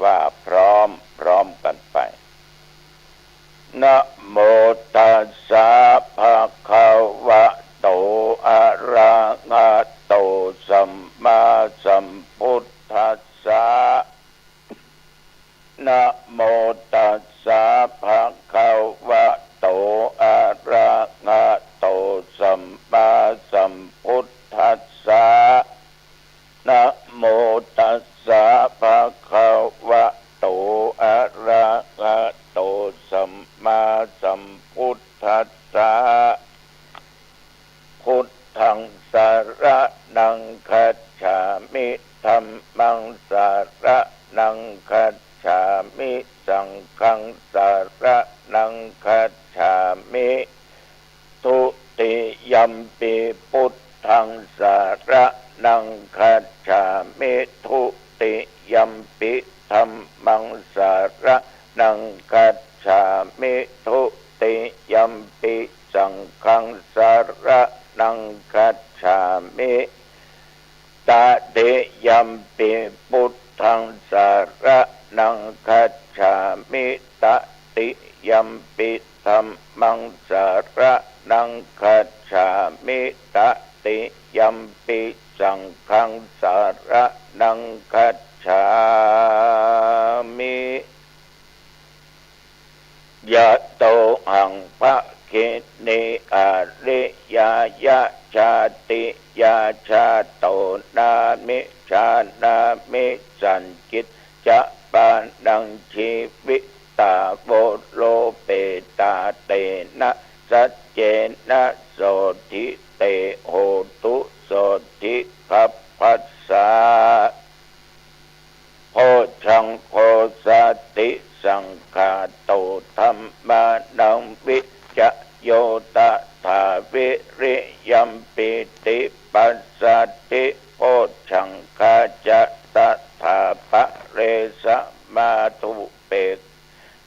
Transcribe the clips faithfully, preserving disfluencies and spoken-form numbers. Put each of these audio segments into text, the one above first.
ว่าพร้อมพร้อมกันไป นะโมตัสสะ ภะคะวะโต อะระหะโต สัมมาสัมพุทธัสสะ นะโมตัสสะ ภะคะวะโต อะระหะโต สัมมาสัมพุทธัสสะ นะโมตัสสะ ภะคะวะโต อะระหะโต สัมมาสัมพุทธัสสะ พุทธังสรณังคัจฉามิ ธัมมังสรณังคัจฉามิ สังฆังสรณังคัจฉามิ ทุติยัมปิ พุทธังสรณังคัจฉามิ ทุติยัมปิ ธัมมังสรณังคัจฉามิ ทุติยัมปิ สังฆังสรณังคัจฉามิ ตติยัมปิ พุทธังสรณังคัจฉามิ ตติยัมปิ ธัมมังสรณังคัจฉามิ ตติยัมปิ สังฆังสรณังคัจฉามิ ยะโตหัง ภะคินี อาริยายะ ชาติยา ชาโต นามิ จานามิ สัญญิจจะปานัง จีวิตา โวโรเปตา เตนะ สัจเจนะ โสตถิ เต โหตุ โสตถิ คัพพะสสะ โพชฌังโค สัตถิสังขาโต ธัมมานัง วิจโย ตถา วิริยัม ปีติ ปัสสัตถิ โพชฌังคา จะ ตถา ปะเร สะ มา ทุ เปก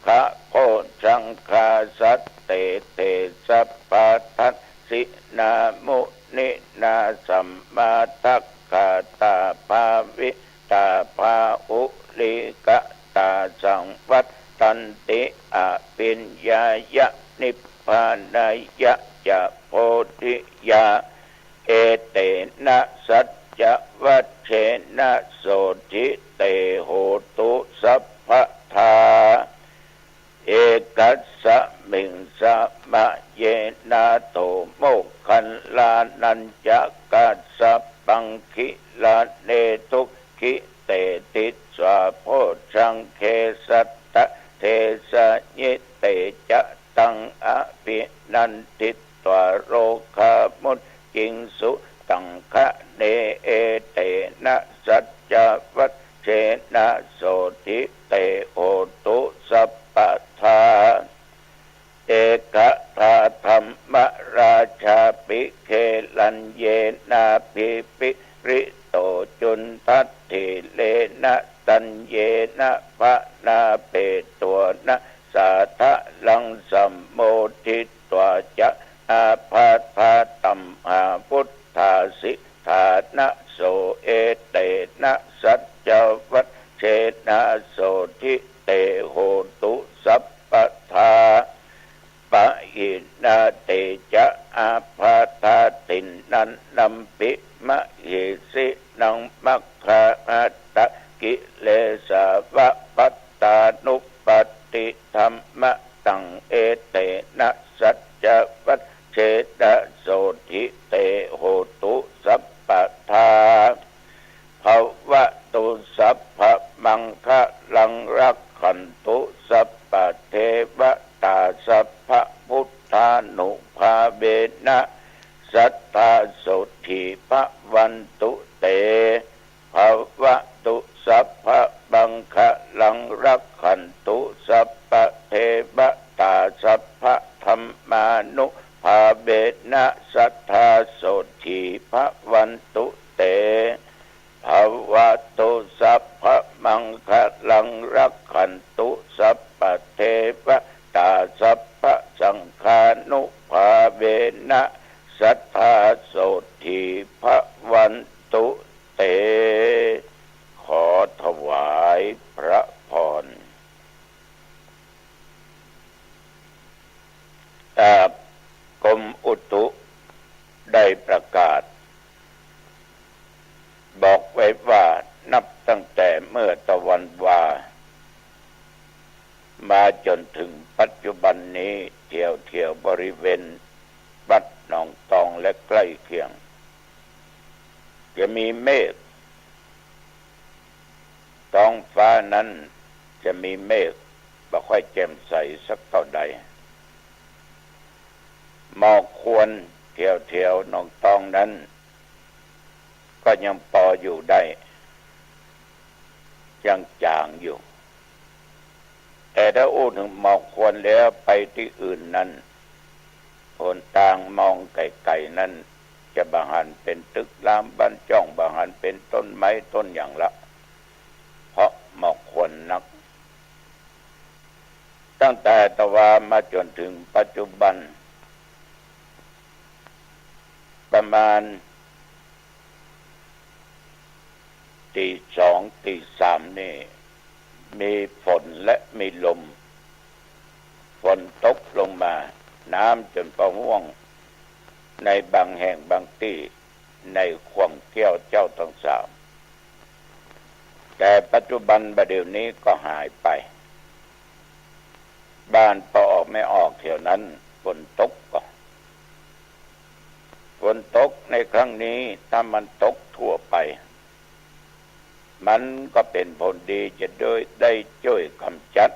ขะ โพชฌังคา สัตเต เต สัพพะทัสสินา มุนินา สัมมาทักขาตา ภาวิตา พาหุลีกตา สังวัตตันติ อภิญญายะ นิพพานายะ จะ โพธิยา เอเตนะ สัจจวัจเชนะ โสตถิ เต โหตุ สัพพะทา เอกัสสะมิง สะมะเยนะ โถ โมคคัลลานัญจะกัสสะปัง กิลาเน ทุกขิเต ทิสสา โพชฌังเก สัตตะ เทสะยิ เต จะ ตัง อภินันทิ ตวา โรคา มุจจิงสุ ตังคะเน เอเตนะ สัจจวัจเชนะ โสตถิ เต โหตุ สัพพะทา เอกทาธัมมราชา ปิ เกลัญเยนา ภิ ปิริโต จุณฑัฏฐิเรนะ ตัญเยนะ พะนาเปตัวนะ สาทะลัง สัมโมทิ ตวา จะ อาภาธา ตัมหา วุฏฐา สิทธานะ โส เอเตนะ สัจจวัจเชนะ โสตถิ เต โหตุ สัพพะทา ปะหินา เต จะ อาภาธา ทินนันนัมปิ มะหิสินัง มัคคาหัตถกิเลสาวะ ปัตตานุปัตติธัมมะตัง เอเตนะ สัจจวัจเชนะ โสตถิ เต โหตุ สัพพะทา ภะวะตุ สัพพะมังคะลัง รักขันตุ สัพพะเทวะตา สัพพะพุทธานุภาเวนะ สัตถา โสตถิ ภะวันตุ เต ภะวะตุ สัพพะมังคะลัง รักขันตุ สัพพะเทวะตา สัพพะธัมมานุภาเวนะ สัตถา โสตถิ ภะวันตุ เต ภะวะตุ สัพพะมังคะลัง รักขันตุ สัพพะเทวะตา สัพพะสังฆานุภาเวนะ สัตถา โสตถิ ภะวันตุ เต ขอถวายพระ มาจ๋นเถิงปัจจุบันนี้ แถวๆ บริเวณวัดหนองตองและใก้เคียง จะมีเมฆ ต๊องฟ้านั้นจะมีเมฆบ่ค่อยแจ่มใสสักเต้าใด หมอกควันแถวๆ หนองตองนั้น ก็ยังปออยู่ได้ ยังจ๋างอยู่ แต่ถ้าอู้เถิงหมอกควันแล้วไปตี้อื่นนั้น หนตางมองไก๋ๆ นั้น จะบ่หันเป๋นตึกรามบ้านจ้อง บ่หันเป๋นต้นไม้ต้นหยังละ เพราะหมอกควันนัก ตั้งแต่ตะวามาจ๋นเถิงปัจจุบัน ประมาณ ตี๋สอง ตี๋สามนี่ มีฝนและมีลม ฝนตกลงมา น้ำจ๋นปะห้วง ในบางแห่งบางตี้ ในข่วงแก้วเจ้าตังสาม แต่ปัจจุบันบ่าเดี่ยวนี้ก็หายไป บ้านป้อออกแม่ออกแถวนั้น ฝนตกก่อ ฝนตกในครั้งนี้ถ้ามันตกทั่วไป มันก็เป๋นผลดี จะได้ ได้จ้วยก๋ำจัด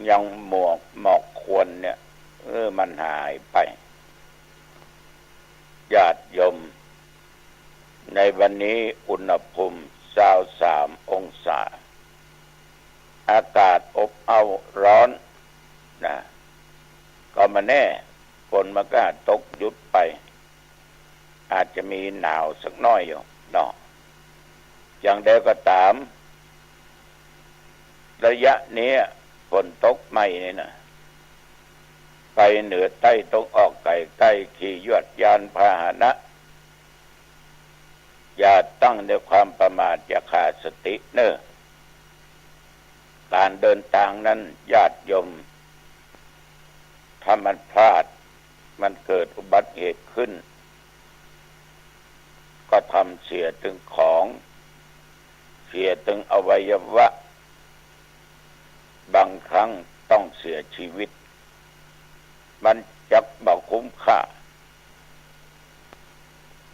ยังหมอก หมอกควันเนี่ย เออ มันหายไป ญาติโยม ในวันนี้อุณหภูมิซาวสามองศา อากาศอบอ้าวร้อนนะ ก็บ่แน่ ฝนมันก็อาจตกหยุดไป อาจจะมีหนาวสักหน้อยอยู่เนาะ อย่างใดก็ต๋าม ระยะเนี้ยฝนตกใหม่นี่นะ ไปเหนือใต้ตะวันออกใก้ๆ ขี่ยวดยานพาหนะ อย่าตั้งในความประมาท อย่าขาดสติเน่อ ก๋านเดินตางนั้นญาติโยม ถ้ามันพลาด มันเกิดอุบัติเหตุขึ้น ก็ทำเสียตึงของ เสียตึงอวัยวะ บางครั้งต้องเสียชีวิต มันจักบ่คุ้มค่า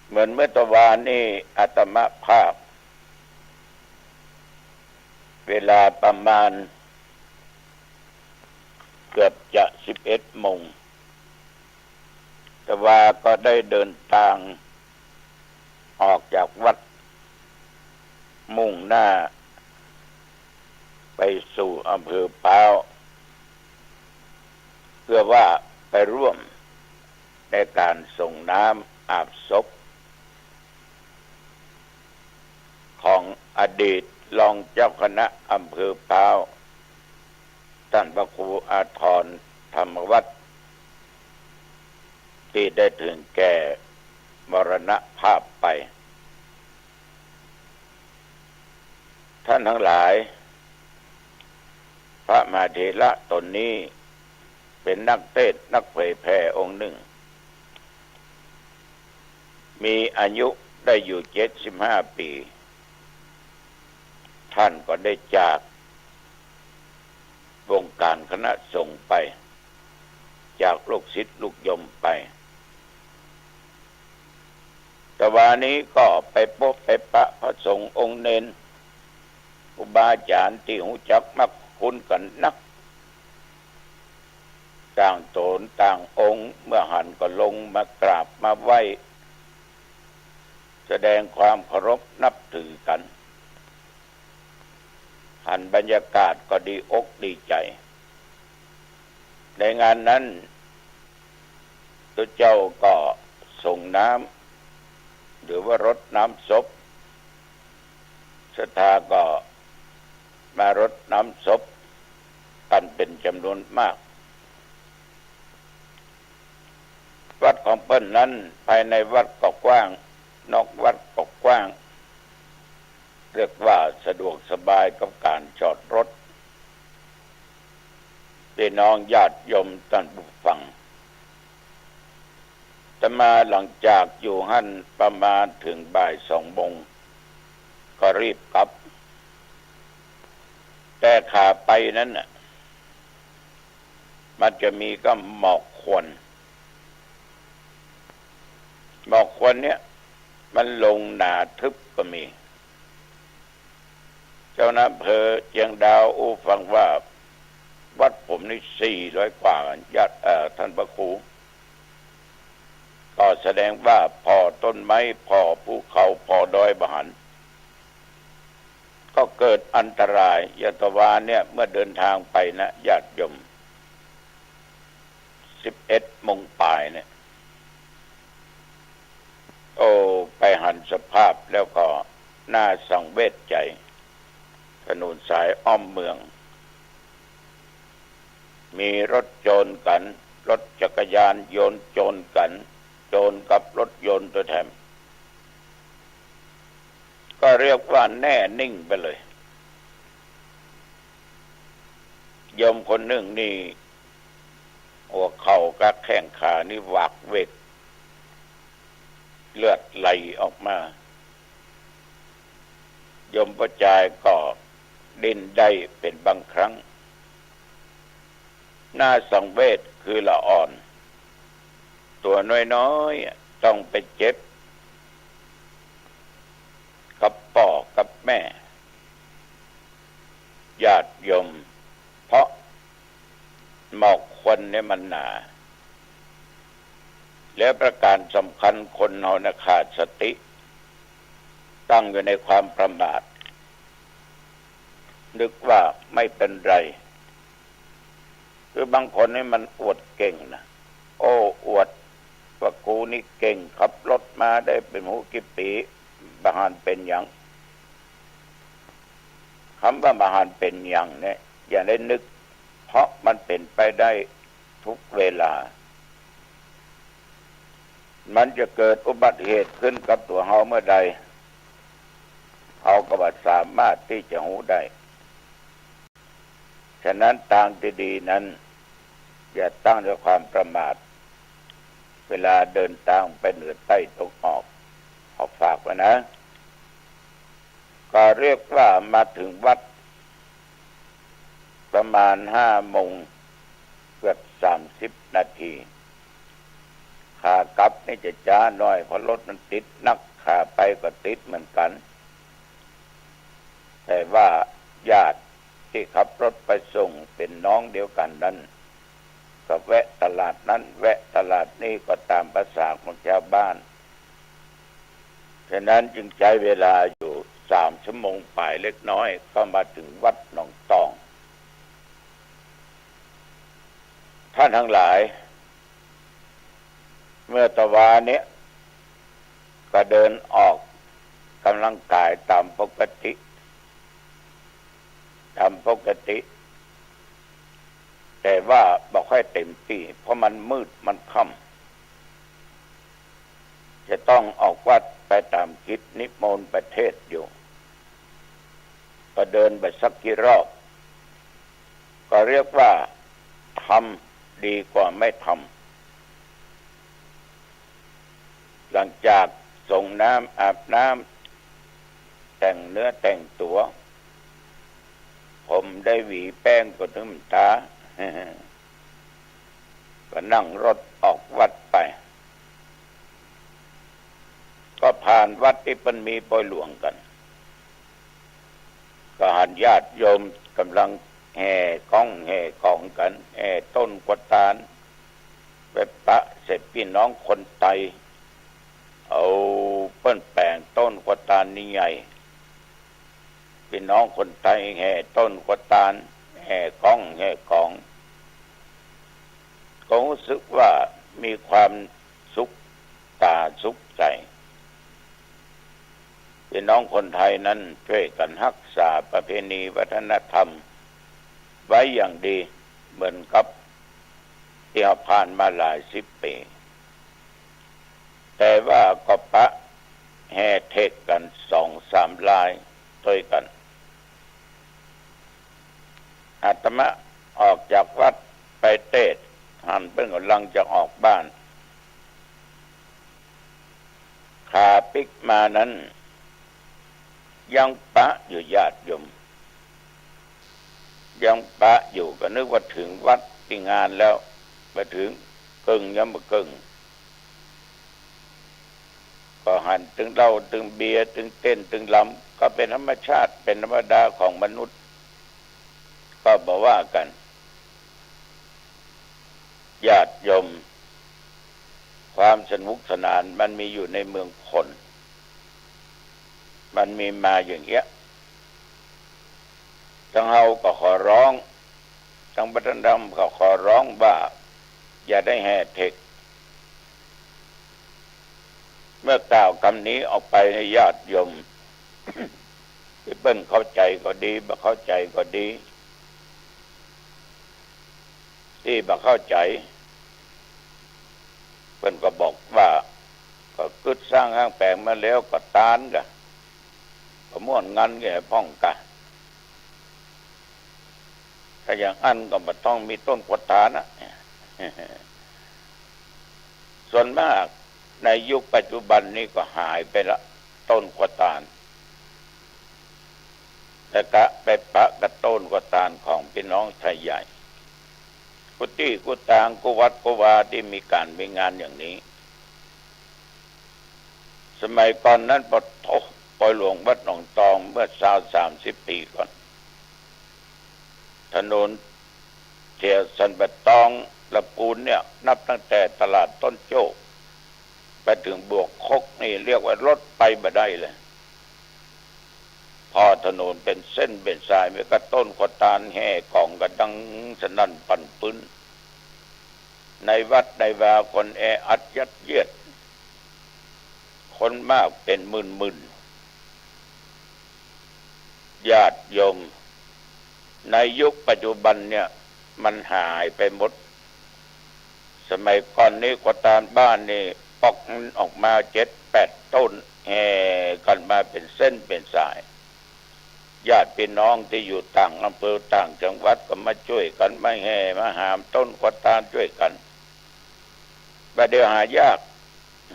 เหมือนเมื่อตะวานี้อาตมาภาพ เวลาประมาณเกือบจะสิบเอ็ดโมง ตะวาก็ได้เดินตางออกจากวัด มุ่งหน้าไปสู่อำเภอพร้าว เพื่อว่าไปร่วมในก๋านส่งน้ำอาบศพ ของอดีตรองเจ้าคณะอำเภอพร้าว ต้านพระครูอาทรธรรมวัฒน์ ตี้ได้เถิงแก่มรณภาพไป ต้านตังหลาย พระมหาเถระต๋นนี้เป๋นนักเตสน์นักเผยแผ่องค์นึ่ง มีอายุได้อยู่เจ็ดสิบห้าปี๋ ต้านก็ได้จากวงก๋านคณะสงฆ์ไป จากลูกศิษย์ลูกโยมไป ตะวานี้ก็ไปปบไปปะพระสงฆ์องค์เณร ครูบาอาจ๋ารย์ตี้ฮู้จักมักคุ้นกั๋นนัก ต่างต๋นต่างองค์ เมื่อหันก็ลงมากราบมาไหว้ แสดงความเคารพนับถือกั๋น หันบรรยากาศก็ดีอกดีใจ๋ ในงานนั้น ตุ๊เจ้าก็ส่งน้ำ หรือว่ารดน้ำศพ ศรัทธาก็มารดน้ำศพกั๋นเป๋นจ๋ำนวนมาก วัดของเปิ้นนั้น ภายในวัดก็กว้าง นอกวัดก็กว้าง เรียกว่าสะดวกสบายกับก๋านจอดรถ ปี้น้องญาติโยมต้านผู้ฟัง อาตมาหลังจากอยู่หั้นประมาณเถิงบ่ายสองโมง ก็รีบกลับ แต่ขาไปนั้นน่ะ มันจะมีก็หมอกควัน หมอกควันเนี่ยมันลงหนาทึบก็มี เจ้าอำเภอเจียงดาวอู้ฟังว่าวัดผมนี่สี่ร้อยกว่าญาติ เอ่อ ท่านพระครู ก็แสดงว่าผ่อต้นไม้ ผ่อภูเขา ผ่อดอยบ่หัน ก็เกิดอันตราย อย่างตะวาเนี่ย เมื่อเดินทางไปนะ ญาติโยม สิบเอ็ดโมงปลายเนี่ย โอ้ ไปหันสภาพแล้วก็น่าสังเวชใจ๋ ถนนสายอ้อมเมือง มีรถโจรกั๋น รถจักรยานยนต์โจรกั๋น โจรกับรถยนต์ตวยแถม ก็เรียกว่าแน่นิ่งไปเลย โยมคนนึ่งนี่ หัวเข่ากับแข้งขานี่หวากเหวก เลือดไหลออกมา โยมป้อจายก็ดิ้นได้เป๋นบางครั้ง น่าสังเวชคือละอ่อน ตั๋วน้อยๆ อะ ต้องไปเจ็บกับป้อกับแม่ ญาติโยม เพราะหมอกควันเนี่ยมันหนา แล้วประการสำคัญคนเฮานะขาดสติ ตั้งอยู่ในความประมาท นึกว่าไม่เป็นไร คือบางคนนี่มันอวดเก่งนะ โอ้ อวดว่ากูนี่เก่ง ขับรถมาได้เป๋นบ่ฮู้กี่ปี๋ บ่หันเป๋นหยัง กำว่าบ่หันเป๋นหยังเนี่ย อย่าได้นึก เพราะมันเป๋นไปได้ทุกเวลา มันจะเกิดอุบัติเหตุขึ้นกับตั๋วเฮาเมื่อใด เฮาก็บ่สามารถตี้จะฮู้ได้ ฉะนั้นตางตี้ดีนั้น อย่าตั้งด้วยความประมาท เวลาเดินตางไปเหนือใต้ตะวันออก ขอฝากไว้นะ ก็เรียกว่ามาเถิงวัดประมาณห้าโมงเกือบสามสิบนาที ขากลับนี่จะจ๊าหน้อย เพราะรถมันติดนัก ขาไปก็ติดเหมือนกั๋น แต่ว่าญาติตี้ขับรถไปส่งเป๋นน้องเดียวกั๋นนั้น ก็แวะตลาดนั้นแวะตลาดนี้ ก็ต๋ามภาษาของจาวบ้าน ฉะนั้นจึงใจ๊เวลาอยู่สามชั่วโมงป๋ายเล็กน้อย ก็มาเถิงวัดหนองตอง ท่านตังหลาย เมื่อตะวาเนี่ย ก็เดินออกกำลังกายต๋ามปกติ ต๋ามปกติ แต่ว่าบ่ค่อยเต๋มตี้ เพราะมันมืดมันค่ำ จะต้องออกวัดไปต๋ามกิจนิมนต์ไปเทศน์อยู่ ก็เดินไปสักกี่รอบ ก็เรียกว่าทำดีกว่าไม่ทำ หลังจากสรงน้ำอาบน้ำ แต่งเนื้อแต่งตั๋ว ผมได้หวีแป้งก็นึ่มต๋า ก็นั่งรถออกวัดไป ก็ผ่านวัดตี้เปิ้นมีปอยหลวงกั๋น ก็หันญาติโยมก่ำลังแห่ก้องแห่ก๋องกั๋น แห่ต้นกั๋วตาน ไปปะใส่ปี้น้องคนไต เอาเปิ้นแป๋งต้นกั๋วตานนี่ใหญ่ ปี้น้องคนไตแห่ต้นกั๋วตาน แห่ก้องแห่ก๋อง ก็ฮู้สึกว่ามีความสุขต๋าสุขใจ๋ ปี้น้องคนไตนั้นจ้วยกั๋นฮักษาประเพณีวัฒนธรรมไว้อย่างดี เหมือนกับตี้ผ่านมาหลายสิบปี๋ แต่ว่าก็ปะแห่เทศน์กั๋นสองสามรายตวยกั๋น อาตมาออกจากวัดไปเตศน์ หันเปิ้นก่ำลังจะออกบ้าน ขาปิ๊กมานั้น ยังปะอยู่ญาติโยม ยังปะอยู่ ก็นึกว่าเถิงวัด ตี้งานแล้ว มาเถิงเกิ่งยังบ่เกิ่ง ก็หันตึงเหล้าตึงเบียร์ตึงเต้นตึงรำ ก็เป๋นธรรมชาติ เป๋นธรรมดาของมนุษย์ ก็บ่ว่ากั๋น ญาติโยม ความสนุกสนานมันมีอยู่ในเมืองคน มันมีมาอย่างเงี้ย ตังเฮาก็ขอร้อง ตังพระท่านดำก็ขอร้องว่า อย่าได้แห่เถ็ก เมื่อกล่าวกำนี้ออกไปในญาติโยม ตี้เปิ้นเข้าใจ๋ก็ดี บ่เข้าใจ๋ก็ดี ตี้บ่เข้าใจ๋ เปิ้นก็บอกว่า ก็กึ๊ดสร้างห้างแป๋งมาแล้วก็ตานกา ก็ม่วนงันแก่พ่องกา ถ้าอย่างอั้นก็บ่ต้องมีต้นขวัญตานนะ ส่วนมากในยุคปัจจุบันนี้ก็หายไปละ ต้นขวัญตาน แล้วก็ไปปะกับต้นขวัญตานของพี่น้องไทยใหญ่ กู้ตี้กู้ตางกู้วัดกู้วาตี้มีก๋านมีงานอย่างนี้ สมัยก่อนนั้นปะโถ ปอยหลวงวัดหนองตองเมื่อซาวสามสิบปี๋ก่อน ถนนแถวสันป่าตองละปูนเนี่ย นับตั้งแต่ตลาดต้นโจ้ ไปเถิงบวกคกนี่เรียกว่ารถไปบ่ได้เลย เพราะถนนเป๋นเส้นเป๋นสาย มีแต่ต้นขวัญตานแห่ก๋องกั๋นดังสนั่นปั่นปื๊น ในวัดในวาคนแออัดยัดเยียด คนมากเป๋นหมื่นๆ ญาติโยม ในยุคปัจจุบันเนี่ย มันหายไปหมด สมัยก่อนนี้ขวัญตานบ้านนี่ ปอกมันออกมาเจ็ดแปดต้น แห่กั๋นมาเป๋นเส้นเป๋นสาย ญาติพี่น้องตี้อยู่ต่างอำเภอต่างจังหวัดก็มาจ้วยกั๋น มาแห่มาหามต้นขวัญตานจ้วยกั๋น บ่าเดี่ยวหายาก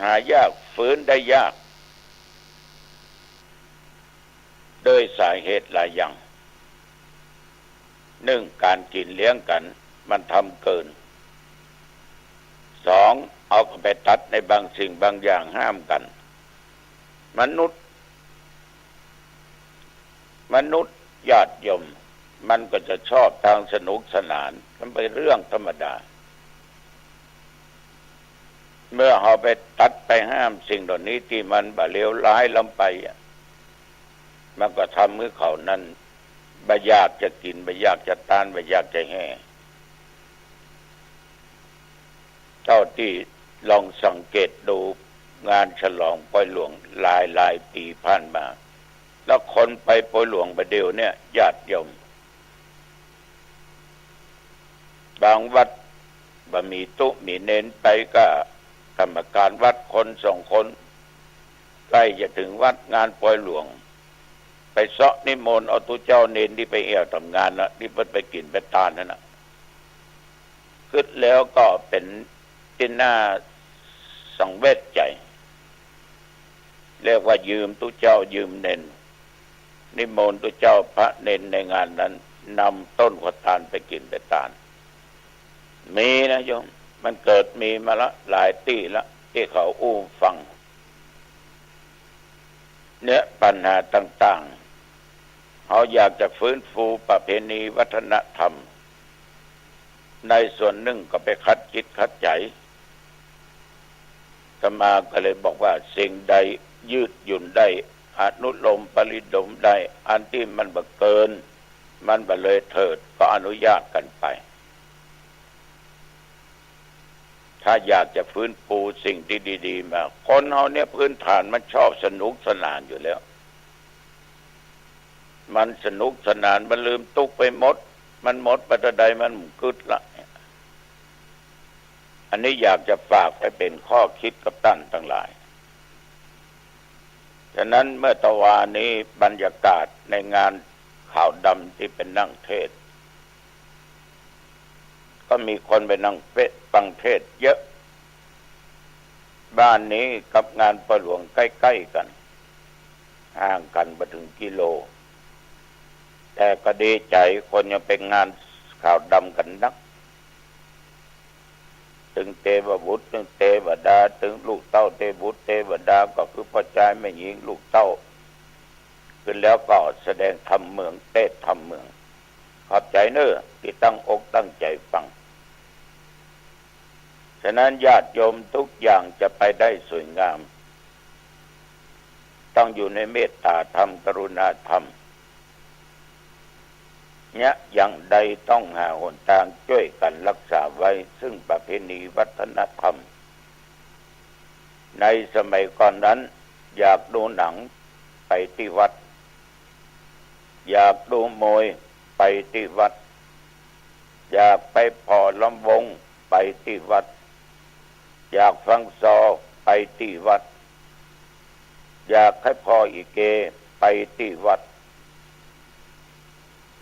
หายาก ฟื้นได้ยาก โดยสาเหตุหลายอย่าง นึ่ง ก๋านกิ๋นเลี้ยงกั๋น มันทำเกิน สอง เอาไปตัดในบางสิ่งบางอย่างห้ามกั๋น มนุษย์ มนุษย์ญาติโยม มันก็จะชอบตางสนุกสนาน มันเป๋นเรื่องธรรมดา เมื่อเฮาไปตัดไปห้ามสิ่งเหล่านี้ตี้มันบ่าเลวร้ายล้ำไปอะ มันก็ทำหื้อเขานั้นบ่อยากจะกิ๋น บ่อยากจะตาน บ่อยากจะแห่ เต้าตี้ลองสังเกตดูงานฉลองปอยหลวงหลายๆ ปี๋ผ่านมา แล้วคนไปปอยหลวงบ่าเดี่ยวเนี่ย ญาติโยม บางวัดบ่มีตุ๊มีเณร ไปกับกรรมการวัดคนสองคน ใก้จะเถิงวันงานปอยหลวง ไปเซาะนิมนต์เอาตุ๊เจ้าเณรตี้ไปแอ่วต๋ามงานนะ ตี้เปิ้นไปกิ๋นไปตานหั้นนะ กึ๊ดแล้วก็เป๋นตี้น่าสังเวชใจ๋ เรียกว่ายืมตุ๊เจ้ายืมเณร นิมนต์ตุ๊เจ้าพระเณรในงานนั้น นำต้นขวัญตานไปกิ๋นไปตาน มีนะโยม มันเกิดมีมาละหลายตี้ละ ตี้เขาอู้ฟัง เนี่ยปัญหาต่างๆ เฮาอยากจะฟื้นฟูประเพณีวัฒนธรรม ในส่วนนึ่งก็ไปขัดจิตขัดใจ๋ อาตมาก็เลยบอกว่าสิ่งใดยืดหยุ่นได้ อนุโลมปริโลมได้ อันตี้มันบ่เกิน มันบ่เลยเถิด ก็อนุญาตกั๋นไป ถ้าอยากจะฟื้นฟูสิ่งตี้ดีๆ มา คนเฮาเนี่ยพื้นฐานมันชอบสนุกสนานอยู่แล้ว มันสนุกสนาน มันลืมตุ๊กไปหมด มันหมดไปเต้าใดมันบ่กึ๊ดละ อันนี้อยากจะฝากไปเป๋นข้อคิดกับต้านตังหลาย ฉะนั้นเมื่อตะวานี้บรรยากาศในงานขาวดำตี้ไปนั่งเทศน์ ก็มีคนไปนั่งเป๊ะฟังเทศน์เยอะ บ้านนี้กับงานปอยหลวงใก้ๆ กั๋น ห่างกั๋นบ่เถิงกิโล แต่ก็ดีใจ๋ คนยังไปงานขาวดำกั๋นนัก ตึงเตวบุตร ตึงเตวดา ตึงลูกเต้าเตวบุตรเตวดา ก็คือป้อจายแม่ญิงลูกเต้า ขึ้นแล้วก็แสดงธรรมเมือง เตสน์ธรรมเมือง ขอบใจ๋เน่อตี้ตั้งอกตั้งใจ๋ฟัง ฉะนั้นญาติโยมทุกอย่างจะไปได้สวยงาม ต้องอยู่ในเมตตาธรรม กรุณาธรรม เยียะอย่างใดต้องหาหนตางจ้วยกั๋นฮักษาไว้ ซึ่งประเพณีวัฒนธรรม ในสมัยก่อนนั้น อยากดูหนังไปตี้วัด อยากดูมวยไปตี้วัด อยากไปผ่อลำวงไปตี้วัด อยากฟังซอไปตี้วัด อยากใค่ผ่ออีเกไปตี้วัด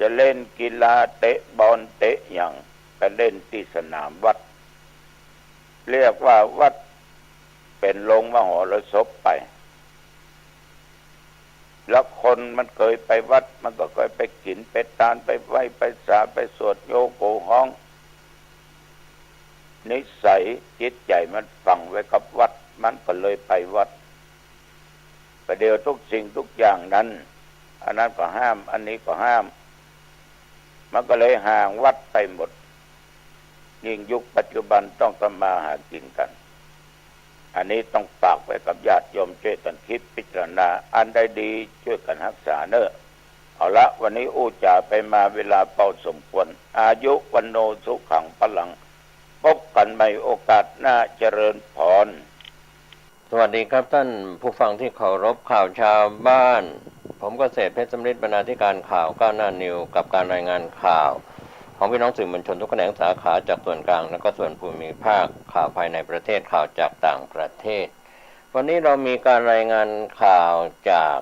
จะเล่นกีฬาเตะบอลเตะหยังไปเล่นตี้สนามวัด เรียกว่าวัดเป๋นโรงมหรสพไป แล้วคนมันเกยไปวัด มันก็เกยไปกิ๋นไปตาน ไปไหว้ไปสา ไปสวดโยโกฮ้อง นิสัยจิตใจ๋มันฝังไว้กับวัด มันก็เลยไปวัด ประเดี๋ยวทุกสิ่งทุกอย่างนั้น อันนั้นก็ห้าม อันนี้ก็ห้าม มันก็เลยห่างวัดไปหมด ยิ่งยุคปัจจุบันต้องทำมาหากิ๋นกั๋น อันนี้ต้องฝากไว้กับญาติโยมจ้วยกั๋นคิดพิจารณา อันใดดีจ้วยกั๋นฮักษาเน่อ เอาละ วันนี้อู้จ๋าไปมาเวลาพอสมควร อายุ วัณโณ สุขัง พลัง พบกั๋นใหม่โอกาสหน้า เจริญพร สวัสดีครับท่านผู้ฟังที่เคารพ ข่าวชาวบ้าน ผมเกษตรเพชรสำริด บรรณาธิการข่าวก้าวหน้านิวส์ กับการรายงานข่าวของพี่น้องสื่อมวลชนทุกแขนงสาขาจากส่วนกลางและก็ส่วนภูมิภาค ข่าวภายในประเทศ ข่าวจากต่างประเทศ วันนี้เรามีการรายงานข่าวจาก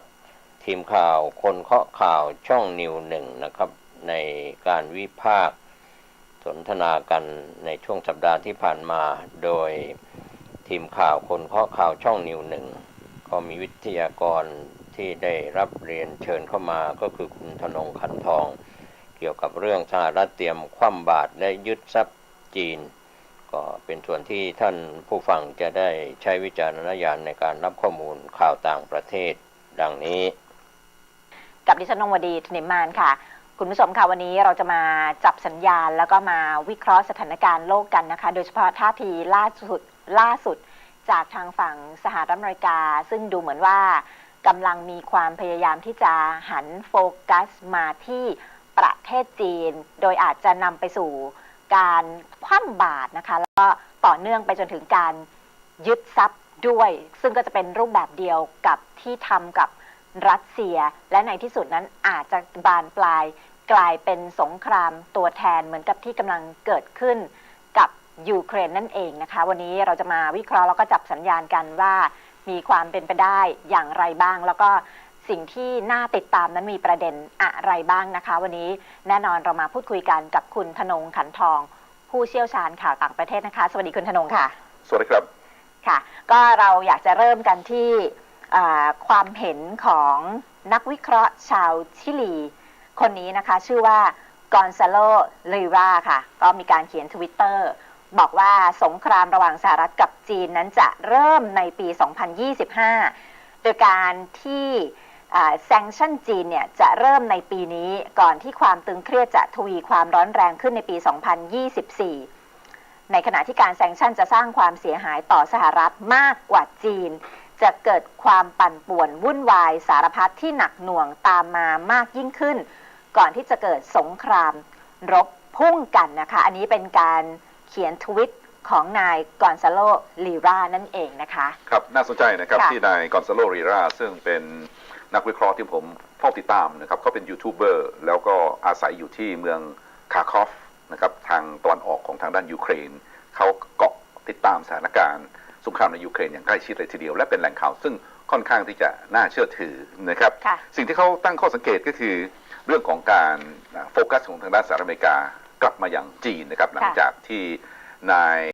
ทีมข่าวคนเคาะข่าวช่องนิวส์หนึ่งนะครับ ในการวิพากษ์ สนทนากันในช่วงสัปดาห์ที่ผ่านมา โดยทีมข่าวคนเคาะข่าวช่องนิวส์หนึ่ง ก็มีวิทยากรที่ได้รับเรียนเชิญเข้ามา ก็คือคุณธนง ขันทอง เกี่ยวกับเรื่องสหรัฐเตรียมคว่ำบาตรและยึดทรัพย์จีน ก็เป็นส่วนที่ท่านผู้ฟังจะได้ใช้วิจารณญาณในการรับข้อมูลข่าวต่างประเทศ ดังนี้ กับดิฉัน นงวดี ถนิมมานค่ะ คุณผู้ชมคะ วันนี้เราจะมาจับสัญญาณ แล้วก็มาวิเคราะห์สถานการณ์โลกกันนะคะ โดยเฉพาะท่าทีล่าสุด ล่าสุดจากทางฝั่งสหรัฐอเมริกา ซึ่งดูเหมือนว่ากำลังมีความพยายามที่จะหันโฟกัสมาที่ประเทศจีน โดยอาจจะนำไปสู่การคว่ำบาตรนะคะ แล้วก็ต่อเนื่องไปจนถึงการ ยึดทรัพย์ด้วย ซึ่งก็จะเป็นรูปแบบเดียวกับที่ทำกับรัสเซีย และในที่สุดนั้นอาจจะบานปลายกลายเป็นสงครามตัวแทนเหมือนกับที่กำลังเกิดขึ้นกับยูเครนนั่นเองนะคะ วันนี้เราจะมาวิเคราะห์แล้วก็จับสัญญาณกันว่ามีความเป็นไปได้อย่างไรบ้าง แล้วก็สิ่งที่น่าติดตามนั้นมีประเด็นอะไรบ้างนะคะ วันนี้แน่นอนเรามาพูดคุยกันกับคุณธนง ขันทอง ผู้เชี่ยวชาญข่าวต่างประเทศนะคะ สวัสดีคุณธนงค่ะ สวัสดีครับ ค่ะ ก็เราอยากจะเริ่มกันที่ อ่า ความเห็นของนักวิเคราะห์ชาวชิลีคนนี้นะคะ ชื่อว่ากอนซาโล ลีรา ค่ะ ก็มีการเขียน Twitter บอกว่าสงครามระหว่างสหรัฐกับจีนนั้นจะเริ่มในปี สองพันยี่สิบห้า โดยการที่ อ่า sanction จีนเนี่ยจะเริ่มในปีนี้ ก่อนที่ความตึงเครียดจะทวีความร้อนแรงขึ้นในปี สองพันยี่สิบสี่ ในขณะที่การ sanction จะสร้างความเสียหายต่อสหรัฐมากกว่าจีน จะเกิดความปั่นป่วนวุ่นวายสารพัดที่หนักหน่วงตามมามากยิ่งขึ้น ก่อนที่จะเกิดสงครามรบพุ่งกันนะคะ อันนี้เป็นการเขียนทวิตของนายกอนซาโล ลีรา นั่นเองนะคะ ครับ น่าสนใจนะครับ ค่ะ ที่นายกอนซาโล ลีรา ซึ่งเป็นนักวิเคราะห์ที่ผมเฝ้าติดตามนะครับ เขาเป็นยูทูบเบอร์ แล้วก็อาศัยอยู่ที่เมืองคาคอฟนะครับ ทางตะวันออกของทางด้านยูเครน เขาเกาะติดตามสถานการณ์สงครามในยูเครนอย่างใกล้ชิดเลยทีเดียว และเป็นแหล่งข่าวซึ่งค่อนข้างที่จะน่าเชื่อถือนะครับ ค่ะ สิ่งที่เขาตั้งข้อสังเกตก็คือเรื่องของการ อ่า โฟกัสของทางด้านสหรัฐอเมริกากลับมายังจีนนะครับ ค่ะ หลังจากที่นาย